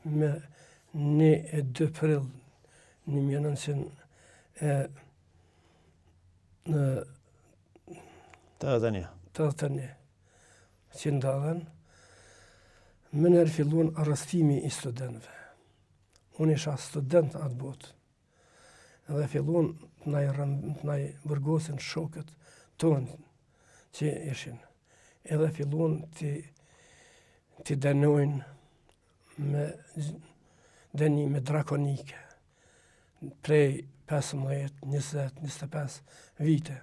me 1 e 2 prill 1900 e në 81. 81. Që ndodhën, menjëherë fillun arrestimi i studentëve. Unë isha student atë botë. Dhe fillun të na të na burgosin shokët tonë që ishin. Edhe fillun t'i t'i dënojnë me dënime drakonike prej 15, 20, 25 vite.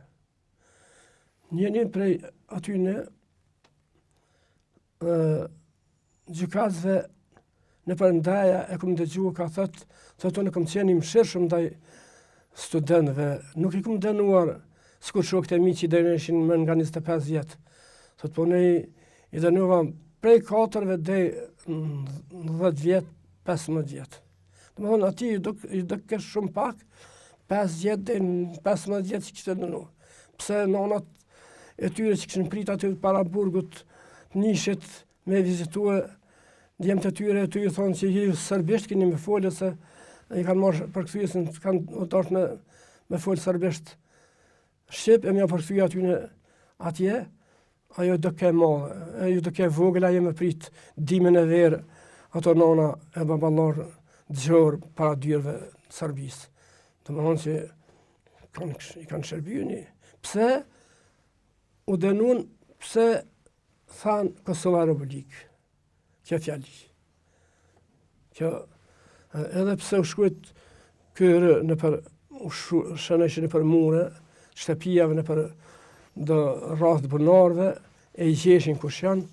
Njëni prej atyne gjykatësve nëpër ndeja e kom dëgju, ka thët, thët unë kom qenë i mëshirshëm ndaj studentëve, nuk i kom dënuar sikur shokët e mi që i dënoshin më nga 25 vjet. Thot, po unë i dënova prej 4 deri në 10 vjet, 15 vjet. Domethonë, atij i duk, i duke shumë pak, 5 vjet deri në 15 vjet që kishte dënu. Pse nonat e tyre që kishin prit aty para burgut të Nishit me vizitue djemtë e tyre e ty i thonë që ju serbisht keni me folë se i kanë marrë përkthyesin, kanë u dashtë me, me folë serbisht shqip e me ja përkthy atyne atje, ajo doke e madhe, ajo doke e vogël, ajo me prit dimën e verë, ato nona e baballar gjorë para dyerve të Serbisë. Domethonë që kanë, i kanë shërby një. Pse u dënun, pse thanë Kosova Republikë, kjo fjali. Kjo, edhe pse u shkrujt kërë nëpër, u shënojshin nëpër mure, shtëpijave nëpër do rrathë të bunarëve, e i gjeshin kush janë,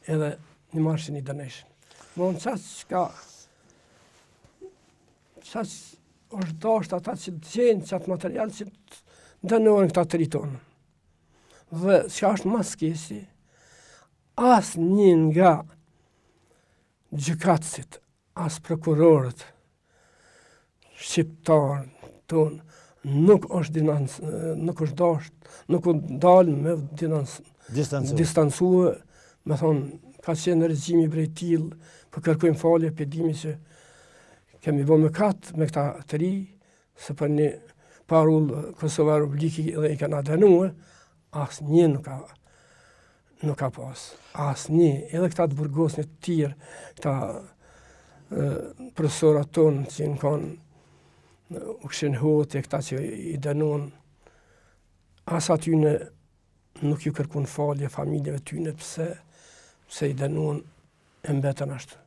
edhe një marshin i dëneshin. Më në qaq ka, qaq është dasht ata që të gjejnë qatë material që të dënohen këta të ri tonë. Dhe çka është ma s'keqi, asnjë nga gjykatësit, as prokurorët shqiptarë tonë, nuk është dinanc, nuk është dasht, nuk u dalë me dinanc, distancu. distancue, me thonë, ka qenë regjimi bre i tillë, po kërkojmë falje, po dimi që kemi bo mëkat me këta të ri, se për një parullë Kosova Republikë dhe i kena dënue, asnjë nuk ka nuk ka pas. Asnjë, edhe këta të burgosnit të tjerë, këta profesorat tonë që në kanë Ukshin Hoti, këta që i dënun, as atyne nuk ju kërkun falje familjeve tyne pse, pse i dënun e mbetën ashtu.